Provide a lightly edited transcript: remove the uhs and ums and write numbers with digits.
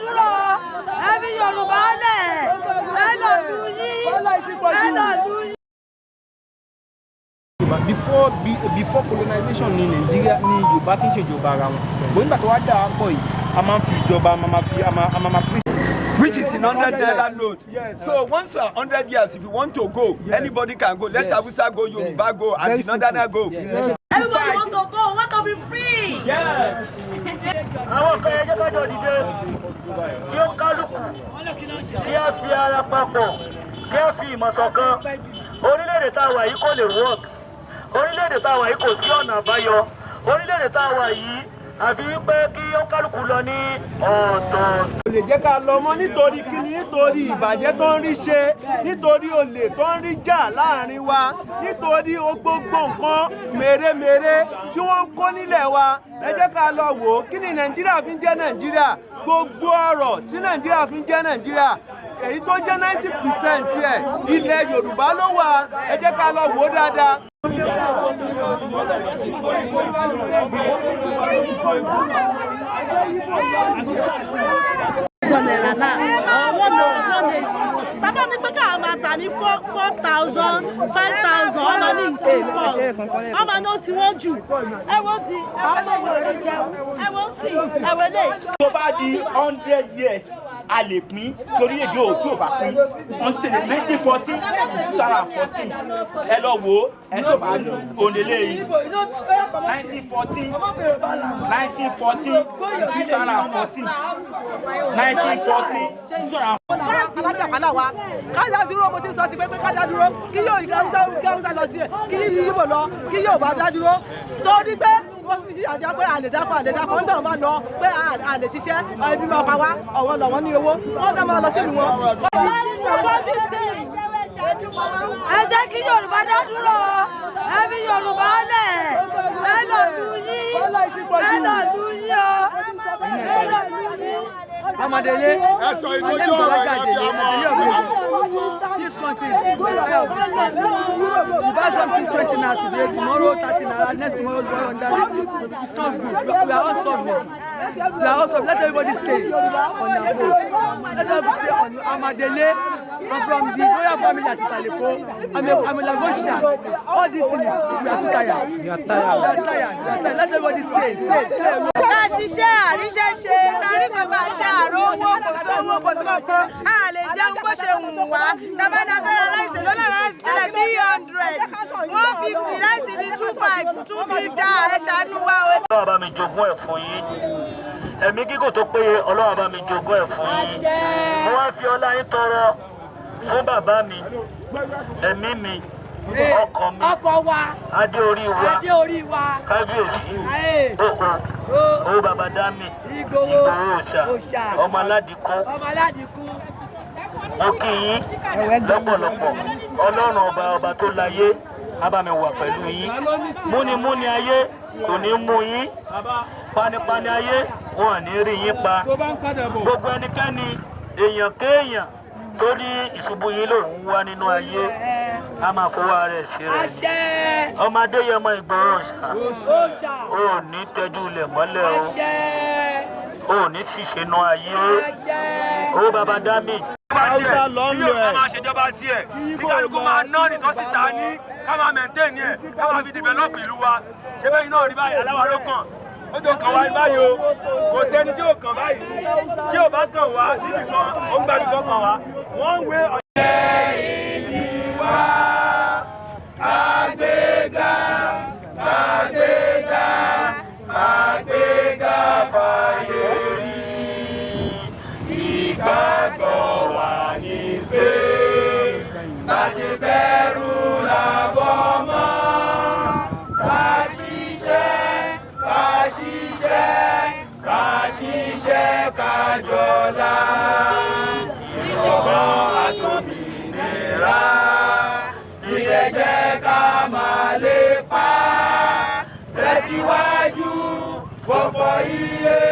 dúró. Ẹ fi Yorùbá lẹ̀. Ẹ lọ lu yín. Ẹ lọ lu yín. Yorùbá before colonization ní Nàìjíríà ní Yorùbá ti ń ṣèjọba ara wọn bó. Nígbà tó wá dà á pọ̀ yìí, a máa ń fi ìjọba a máa fi a máa preach. Which is in 100 naira note. So once you are 100 years, if you want to go, anybody can go. Let Hausa go, Yoruba go, and the Northerner go. Everybody want to go, want to be free. Àwọn kan ẹjẹ́ kájọ dìde, kí ó kálukú kí á fi ara papọ̀, kí á fi ìmọ̀ ṣọ̀kan. Orílẹ̀-èdè tá a wà yìí kò lè work. Orílẹ̀-èdè tá a wà yìí, kò sí ọ̀nà àbáyọ. Orílẹ̀-èdè tá a wà yìí, àfi wípé kí ó kálukú lọ ní ọ̀tọ̀ọ̀tọ̀. Kò lè jẹ́ ká lọ mọ́. Nítorí kíni? Nítorí ìbàjẹ́ tó ń rí ṣe, nítorí olè tó ń rí jà láàrin wa, nítorí gbogbo nǹkan mèremère tí wọ́n ń kó nílẹ̀ wa. Ẹ jẹ́ ká lọ wò ó. Kí ni Nàìjíríà fi ń jẹ́ Nàìjíríà? Gbogbo ọ̀rọ̀ tí Nàìjíríà fi ń jẹ́ Nàìjíríà, èyí tó jẹ́ 90% ẹ̀, ilẹ̀ Yorùbá ló wà. Ẹ jẹ́ ká lọ wò ó dáadáa. Naira náà one 180 tábà ní pé káà máa tà ní 4,000, 5,000, ọmọ ní ìsìn cost, ọmọ ní ó ti wọ́n jù. Ẹ wo di ẹ wọ́n lè ẹ wọ́n sì ẹ wọ́n lè. Tó bá di 100 years, a lè pín torí èdè ò tí ò bá pín. Wọ́n ṣe 1914, 2014. Ẹ lọ wo ẹ tó bá ní òǹdílé yìí, 1914, 1914, 2014, 1914, 2014. Alájàpálá wa, kájà dúró. Mo ti sọ ti pé pé kájà dúró, kí yóò kí Haúsá lọ sí ẹ, kí Yíbò lọ, kí yóò bá dá dúró, torí pé wọ́n fi àjà pé àlè dákọ̀, àlè dákọ̀ ń tàn máa lọ pé àlè ṣiṣẹ́, ẹbí máa pa wá. Ọ̀wọ́n lọ̀wọ́n ní owó wọ́n dá máa lọ sílùú wọn. Ẹ jẹ́ kí Yorùbá dá dúró. Ẹ fi Yorùbá lẹ̀. Ẹ lọ lu yín. Ẹ lọ lu yín o. Ẹ lọ lu yín. Amadele, my name is Olaja Adele, Adele of Lagos. This country is tired of this life. You buy something 20 naira today, tomorrow 30 naira, next tomorrow 100. It's not good. We are all suffering. We are all suffering. Let everybody stay on their own. Let everybody stay on Amadele. I'm from the royal family at Isaleko. I'm a Lagosian. All this thing is, we are too tired. We are tired. We are tired. We are tired. Let everybody stay, stay, stay. Ká ṣiṣẹ́ àríṣẹ́ ṣe, kárí kankan ṣe àrò owó, kò sówó, kò sí kankan, a lè jẹun bó ṣe wù wá. Tabalagara rice lọ́nà rice tẹ́lẹ̀ 300, 150, rice ní 2.5, 250. Ẹ ṣàánú wa o. Ọlọ́run bá mi jogún ẹ̀ fún yín, ẹ̀mí gígùn tó péye. Ọlọ́run bá mi jogún ẹ̀ fún yín. Mo wá fi ọlá yín tọrọ fún bàbá mi, ẹ̀mí mi, ọkàn mi, ọkọ wa, adé orí wa, adé orí wa, kábíyèsí òhò owó bàbá dámì, Ìgbòho, Ìgbòho òòṣà, Òòṣà, ọmọ aládìkú, ọmọ aládìkú. Mo kí yín lọ́pọ̀lọpọ̀. Ọlọ́run ọba, ọba tó láyé, á bá mi wà pẹ̀lú yín. Múnimúni ayé kò ní mú yín, panipani ayé wọn ò ní rí yín pa. Gbogbo ẹnikẹ́ni, èèyàn kéèyàn tó ní ìṣubú yín lòun wá nínú ayé, a máa fọwọ́ ara ẹ̀ sí rẹ̀. Àṣẹ. Ọmọ Adéyẹmọ Ìgbòho Òòṣà, Òòṣà, ò ní tẹ́jú ilẹ̀ mọ́lẹ̀ o. Àṣẹ. Ò ní ṣìṣe nú ayé. Àṣẹ. Owó baba dami. Hausa lọ ń Kí lọ Yorùbá ẹ̀. máa ṣèjọba tiẹ̀, kí kálukú máa ná resources tá a ní, ká máa maintain ẹ̀, ká máa fi develop ìlú wa. Ṣé bẹ́ẹ̀ náà rí báyìí? Aláwa ló kàn, ó tó kàn wá báyìí o. Kò sẹ́ni tí ò kàn báyìí. Tí ò bá kàn wá níbì kan, ó ń gbàdúgbò kan kàn wá wọ́n ń wé. Kàgbéga, kàgbéga, kàgbéga fàyè rí. Ìgbàgbọ́ wa ní pé bá ṣe bẹ̀rù làbọ̀ mọ́. Ká ṣiṣẹ́, ká ṣiṣẹ́, ká ṣiṣẹ́, ká jọlá. Ìṣọ̀kan àtòmìnira ilẹ̀ jẹ́ ká máa lépa. Tẹ̀síwájú fọ́pọ̀ ire.